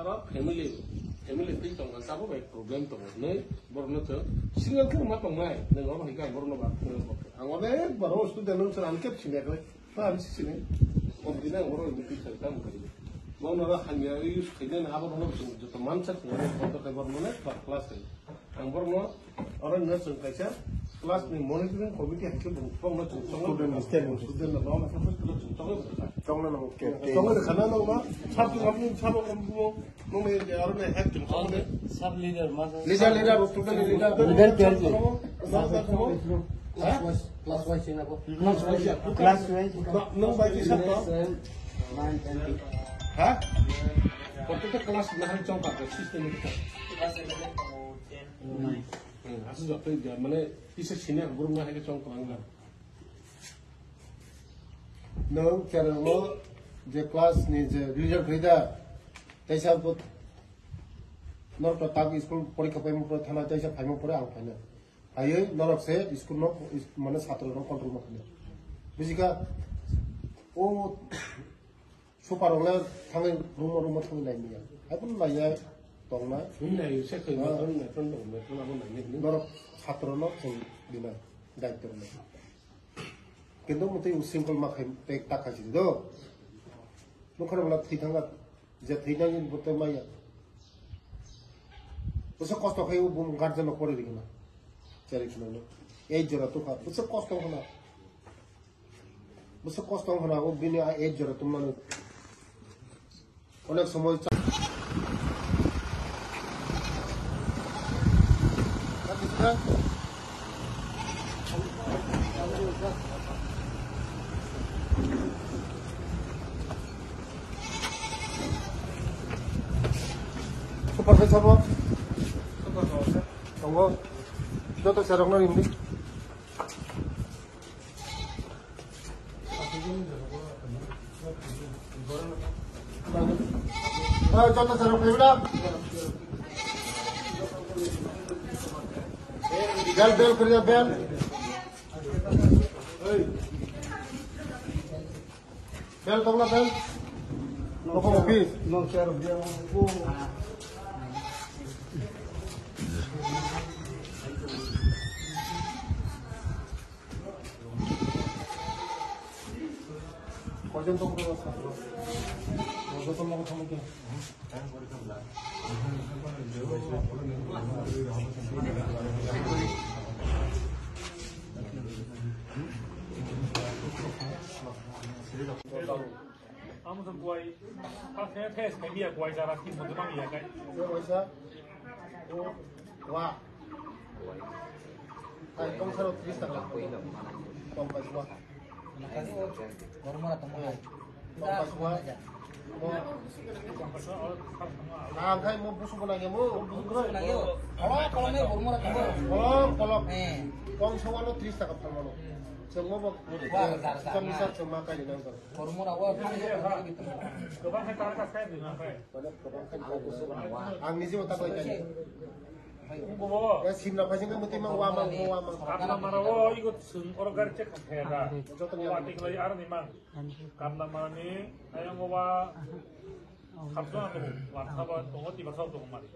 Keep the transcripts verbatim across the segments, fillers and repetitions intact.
Family, family twi tongkha, sabo bai problem tongo. Nei, borokno chwng single khe ma tongnai. Nang oro hai khe ang borokno ba phunukgo. Ang onek bar o student nung chwng ang khe siniya khe. Ba ang si sini. Kom dina ang oro ni pisa tam kari. Bono ro hanya use khaina na abo no chwng joto mansa khaina kotor khe borokno ne class khe. Ang borokno oro no chwng kaisa class ni monitoring committee hai khe borokno chwng tongo. Student ni statement. Student no no chwng tongo. Tongo no ke. Tongo de khana no ma. Sab tu apni sab ko mo no me de aro ne het tum tongo de. Sab leader ma. Leader, leader, student leader. Leader kya hai? Class wise, class wise na ko. Class wise. Class wise. No, no, bai ki sab to. Nine, ten. Ha? Koto class na han chong ka system ni. Hmm, aswk joto ya, mane, kisa senior group na hai khe chong kwlangna. Nwng chwrairokno je class ni je result khlai da, teisa bo norok to tak school porikha paimung pore thana, teisa phaimung pore ang phaina. Phaiwi norok se school no, is-, mane, satro no control ma khaina. Bujikha? O Super rok le thangwi room room thangwi nai manya. Hai phano nai ya tong na. Hwnwi nai se khoi Ah. Metro metro tong metro abo nai ni. Norok satro no chwng dina daityo rwna. Kintu mwtwi usingkol ma khai tek ta khai si do. Nokha rok la thwi thang la je thwi nang ni bote maya. Bwsa kosto khai o bum guardian no pori rigna. Chari khna no. Ei jora to kha. Bwsa kosto khna. Bwswk kosto wng khna, o bini a age jora tongmani. Onek somoy cha-, Super size sabo? Tongo. Joto serokno ringdi. Ah, joto sir, phaibrw. Bel, bel, khurya, bel. Bel tongla, bel. Nokho office. Koijon tong khe o satro? Joto nogo thangwi khe. Amo sa kuai, pa khe thes khaimiya kuai jara ki moto mamiya kai. Yo, waisa. Wa. Ai, tong saro tris taka. Tong kai sua. Bormora tong kai. Tong kai sua. Mo. Ang kai mo busu ko lagi mo. Busu ko lagi. Kolok, kolok ni bormora tong. Kolok, kolok. Eh. Tong sawano tris taka phalmano. Chwng mo bo. Wa, jara, jara. Chwng misa chwng ma kai nang. Kormo rao thang. Ang niji utak lai kani. Ya simna phai jeng muti mang wa mang wa mang. Karna mara o igo sung oro gari check khamphe da. Joto ni. Wa tik lai ar ni mang. Karna mara ni ayang wa. Khapsa to wa thaba to ti ba sa to mari.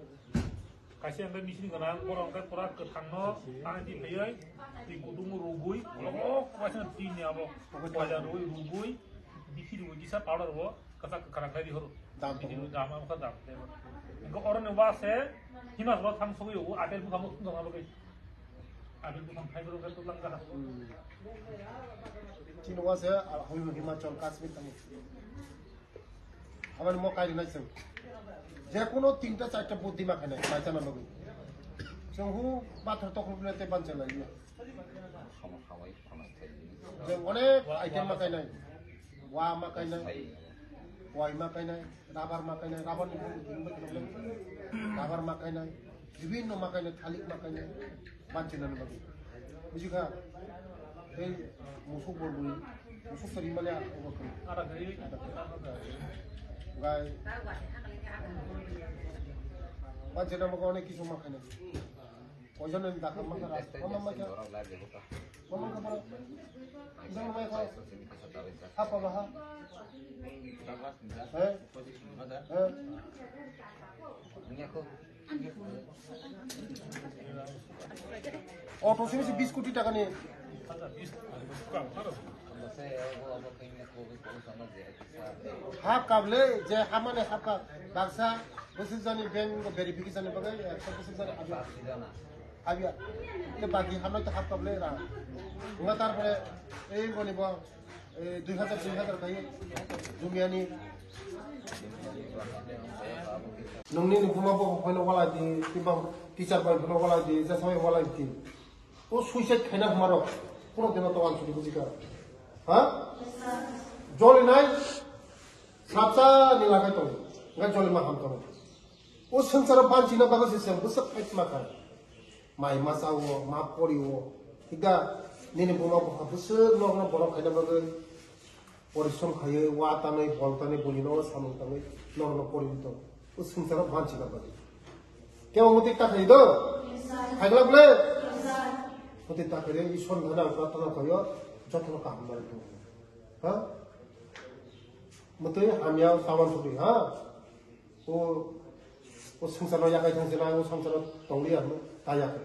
Kaisa hwnkhe machine gwnang, borok hwnkhe pura kwthangno tangwi twi phaiwi, twi kutung rwgwi, kolok waisa twi ni abo poila rwgwi, rwgwi, bithi rwgwi kisa powder bo kwchak kwkhwrang khlai rihoro. Dam bithi tongo. Rwgwi dam, abo khe dam. Hwnkhe oroni wase himas bo thang sogwi o apple buphang bo thung tong abo khe. Apple buphang phai borok khe tublang jaha. Hmm. Chini wase, ah, Himachal Kashmir tamo. Aboni mo kairina chwng. Je kono tinta charta buddhi ma khainai, mai chana logi. Chwng hu pathor tokhorok le te ban chana liya. Chwng onek item ma kainai. Wa ma kainai. Wai ma kainai. Rubber ma kainai. Rubber ni bumung tini bai khainai. Rubber ma kainai. Bibhinno ma kainai. Thalik ma kainai. Banchina ni bagwi. Bujikha? Tei musuk bo bui, musuk tari male obo khe. Gai. Banchina bagwi onek kisu ma khaina. Poison ni dakha ma khara. Mama ma kha. Mama kha para. Jang ma kha. Apa baha? Auto sini si bis koti taka ni. Hap kable je hamane hap ka baksa bwswk jani bank verification ni bagwi ekso bwswk jani abya. Abya. Te baki hamai to hap kable ra. Nga tarpore ei boni bo. Eh, dui hajar, dui hajar khayo. Jumiyani. Nungni ni buma bo phone wala di, kiba teacher bai phone wala di, jasa bai wala di. O suicide khaina hamaro. Kuno dino to ansuri bujika. Ha? Joli nai. Sapsa ni lagai tong. Ngai joli ma ham tong. O swngcharo banchina bagwi se chwng bwswk phaima kha. Mai ma cha-o, ma pori-o. Hika nini buma bupha bwswk nokno borok khaina bagwi porishrom khaiwi, wa tanwi, bol tanwi, buini nogo samung tangwi nokno pori tong. O swngcharo banchina bagwi. Kebo mwtwi ta khai do? Khaiglak le? Mwtwi ta khai de, Ishwar ni thani ang prarthana khaio, jotono kaham bai tong. Ha? Mwtwi hamya tawan thudi, ha? O, o swngcharno yakai thang sina, o swngcharno tongliya hwnwi ta yakai.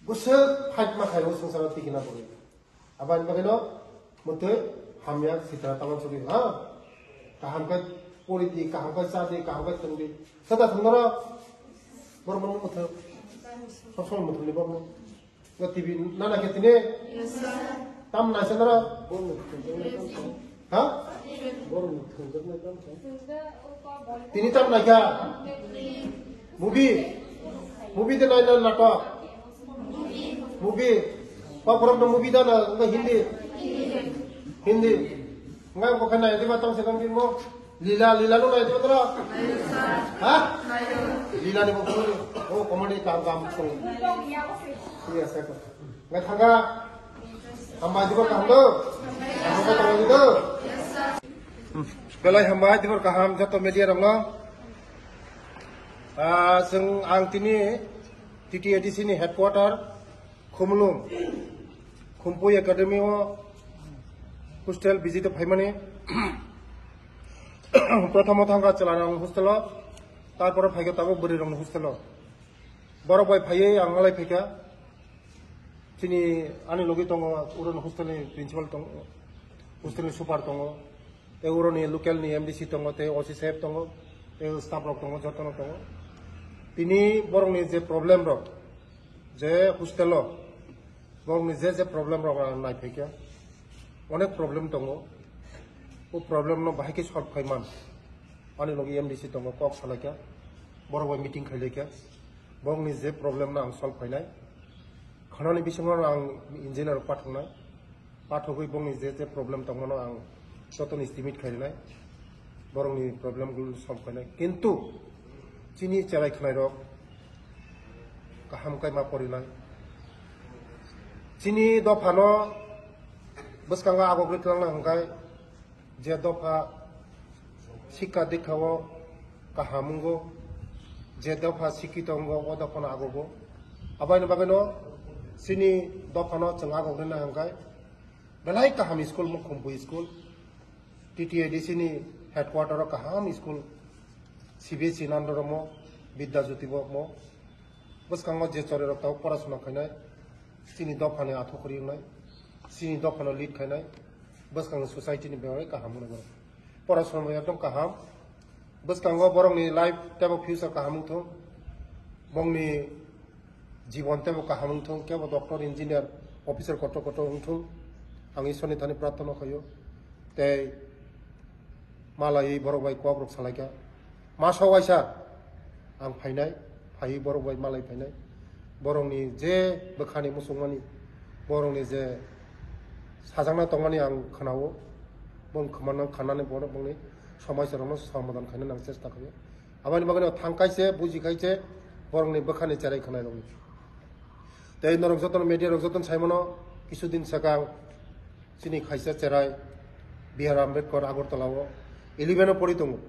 Bwswk phaima khai o swngcharno tikina bagwi. Aboni bagwino mwtwi hamya sitra tawan chukdi, ha? Kaham khe pori di, kaham khe cha di, kaham khe thwng di. Sada thwng noro borok mwthwk. Sob somoi mwthwk ni borok. Nga T V nana khe tini? Tam naisa nara? Ha? Tini tam naikha? Movie? Movie de naina natok? Movie? Kok borok no movie dana nga Hindi? Hindi. Nga bo khe nai diba tong se tong mo? Lila, Lila no nai diba tro? Ha? Lila ni bo phone. Oh, comedy kam kam song. Iya, saya ko. Ngai thangka. Hambai dibor kaham do. Hambai kaham do. Belai hambai dibor kaham joto media rok no. Ah, seng ang tini T T A D C ni headquarter Khumulwng, Khumpui Academy o hostel visit o phaimani. Prothom o thangkha chwla rok hostel o, tarpore phaikha tabuk bwrwi rok hostel o. Borok bai phaiwi ang malai phaikha. Chini ani logi tongo, uroni hostel ni principal tongo, hostel ni super tongo, tei uroni local ni M D C tongo, tei O C saheb tongo, tei staff rok tongo, jotono tongo. Tini borokni je problem rok, je hostel o, borokni je je problem rok ang nai phaikha, onek problem tongo. O problem no bahai khe solve khai man. Ani logi M D C tongo, kok salaikha, borok bai meeting khailaikha, borokni je problem no ang solve khainai. Khwnani bisingo ang engineer pathoknai, pathogwi bongni je je problem tongmano ang jotono estimate khainai, borokni problem gulo solve khainai. Kintu chini cherai khwnai rok kaham khe ma porinai. Chini dophano bwskango agogwi twlangna hwnkhe je dopha sikha dikha o kaham wngo, je dopha sikhi tongo, o dophano agogo. Abaini bagwino chini dophano chwng agogwi nai hwnkhe belai kaham school, Mukhumpu school, T T A D C ni headquarter o kaham school, C B S E Nandoromo, Bidya Jyoti bo mo. Bwskango je chwrairok tabuk porasona khainai, chini dophani athukuri wngnai, chini dophano lead khainai, bwskango society ni belai kaham wngnai borok. Porasona ekdom kaham, bwskango borokni life teibo future kaham wngthung, bongni jibon teibo kaham wngthung, kebo doctor, engineer, officer kotor kotor wngthung, ang Ishwarni thani prarthana khaio. Tei malaiwi borok bai kok rok salaikha. Masa waisa ang phainai, phaiwi borok bai malai phainai. Borokni je bwkhani muchungmani, borokni je sajakna tongmani ang khwnao, bong khmano khanani borok bongni somai chwrokno somadan khainani ang chesta khaio. Aboni bagwino thang kaise, buji kaise, borokni bwkhani cherai khwnai rokni. Tei norok jotono media rok jotono saimano, kisu din swkang chini khaisa cherai B R Ambedkar Agartala o eleven o pori tongo.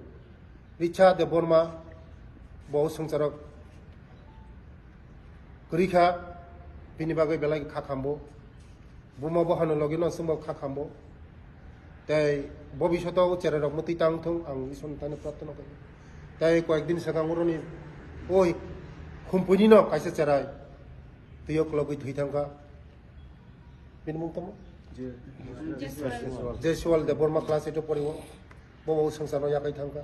Richa Debbarma, bo swngcharok kwrwi kha, bini bagwi belai kha khambo. Buma bohano logi no chwngbo kha khambo. Tei bobishoto o cherai rok mwtwi tang thung, ang Isor ni thani prarthana khaio. Tei koyek din swkang oroni oi Khumpui ni no kaisa cherai twiyo kwlogwi thwi thangkha. Bini mung tamo? Jeswal. Jeswal Debbarma class eight o pori o. Bo bo swngchar no yakai thangkha.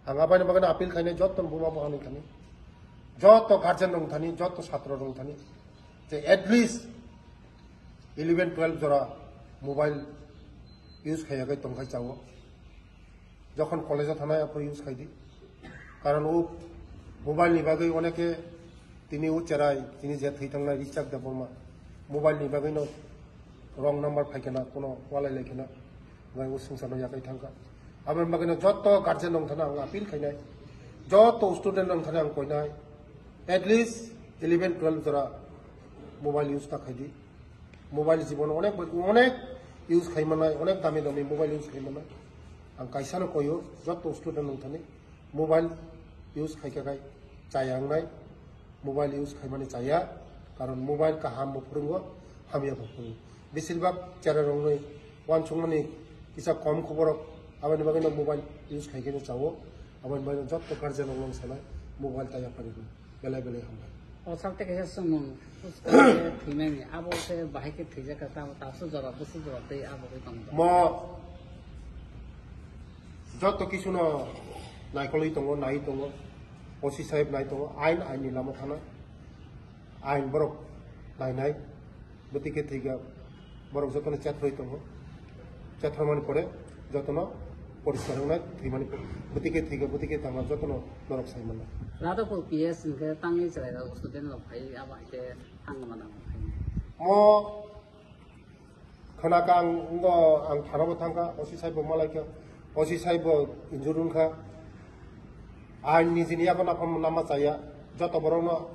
Ang abani bagwi appeal khainai jotto buma bo hanwi thani. Jotto guardian rok thani, jotto satro rok thani. Je at least eleven twelve jora mobile use khaiyakai tongkhai chao. Jokhon college o thanai aphuru use khaidi. Karon o mobile ni bagwi oneke tini o cherai, tini je thwi thangnai Richard Debbarma. Mobile ni bagwi no wrong number phai kheno, kono walai lai kheno, bai o swngchar no yakai thangkha. Aboni bagwi no jotto guardian rok thani ang appeal khainai. Jotto student rok thani ang koinai. At least eleven twelve jora mobile use ta khaidi. Mobile jibon onek bai, onek use khai manai, onek dami dami mobile use khai manai. Ang kaisa no koyo, jotto student rok thani mobile use khai kha khai chaya wngnai, mobile use khai mani chaya, karon mobile kaham bo phwrwngo, hamya bo phwrwngo. Besir bak cherai rok ni wansuk mani kisa kom khobor rok, aboni bagwi no mobile use khai khe no chao, aboni bagwi no jotto guardian rok no sanai mobile ta yapari rw. Belai belai hambai. O sakte kaisa swngmung, puskang khe thwimani, abo khe bahai khe thwijak kha, tamo taso jora, bwswk jora tei abo khe tamo. Mo joto kisu no naikolwi tongo, nai tongo, O C sahib nai tongo, ain, ain ni lama thana, ain borok nainai. Bwtwi khe thwikha borok jotono chethroi tongo. Chethromani pore jotono poriskar wngnai thwimani pore. Bwtwi khe thwikha, bwtwi khe tangma jotono norok sai mannai. Radhapur P S hwnkhe tangwi chwrairok student rok phai abo hai khe thangma nang. Mo khwnakha ang, ngo ang thana bo thangkha, O C sahib bo malaikha, O C sahib bo injure wngkha. Ain nijini yago naphang lama chaya, joto borokno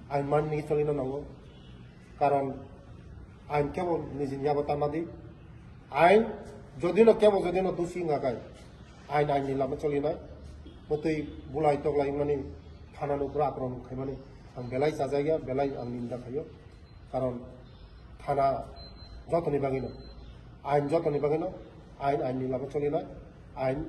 ain manwi cholina nango. Karon ain kebo nijini yago tanna di. Ain jodino kebo jodino dusi wngkha khai, ain ain ni lama cholinai. Bwtwi bulai toklai wngmani thana no pura akromon khaimani ang belai chajakya, belai ang ninda khaio. Karon thana jotoni bagwino, ain jotoni bagwino, ain ain ni lama cholinai, ain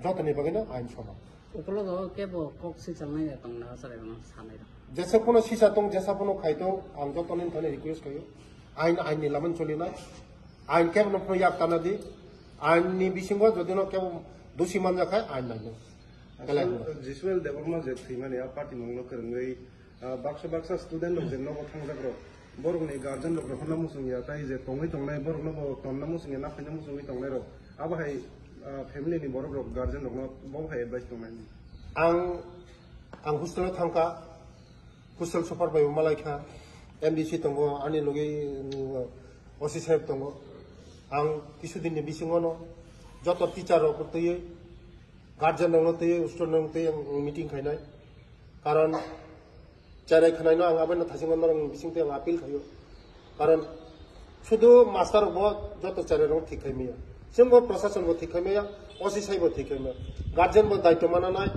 jotoni bagwino ain soman. Ukologo kebo kok sichalnai ya tongna chwrairokno sanai rok. Jesa kono sisa tong, jesa kono khai tong, ang joto ni thani request khayo. Ain, ain ni laman choli nai. Ain kebo no phano yak tana di. Ain ni bisingo jodi no kebo dusi manja khai, ain nai no. Belai Jisuel, no. Jisuel Debbarma je thwimani a party mungno kwrwngwi, ah, baksa baksa student rok je nogo thangjak rok. Borok ni guardian rok rohorna muchung ya, tai je tongwi tongnai borok no bo tonna muchung ya, naphaina muchungwi tongnai rok. Abo hai, ah, family ni borok rok guardian rok no bo hai advice tongnai. Ang, ang hostel o thangkha, hostel super bai bo malai kha, M D C tongo, ani logi, mm, O C saheb tongo. Ang kisu din ni bisingo no joto teacher rok twiwi, guardian rok no twiwi, student rok no twiwi ang meeting khainai. Karon cherai khwnaino ang abono thaisingo norokni bisingtwi ang appeal khaio. Karon sudu master rokbo joto cherai rok thik khai maya. Chwngbo prasasonbo thik khai maya, O C sahebbo thik khai maya. Guardianbo daitw mananai,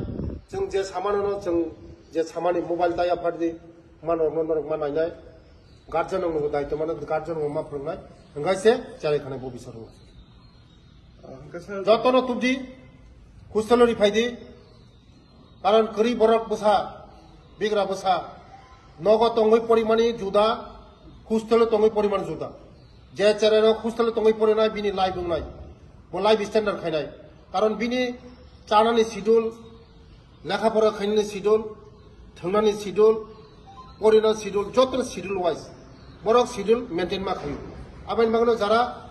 chwng je samano no chwng je samani mobile ta yaphardi, manorokno norok ma nainai. Guardian rokno daitw mano, guardian rokno ma phwrwngnai. Hwnkhe se cherai khwnai bo bisor wngkha. Ah, hwnkhe sir, jotono tubdi, hostel o riphaidi. Karon kwrwi borok bwsa, bigra bwsa, nogo tongwi porimani juda, hostel o tongwi porimani juda. Je cherai rok hostel o tongwi porinai bini life wngnai, bo life standard khainai. Karon bini chanani schedule, lekha pora khainani schedule, thwngnani schedule, porina schedule, joto schedule wise borok schedule maintain ma khaio. Aboni bagwino jara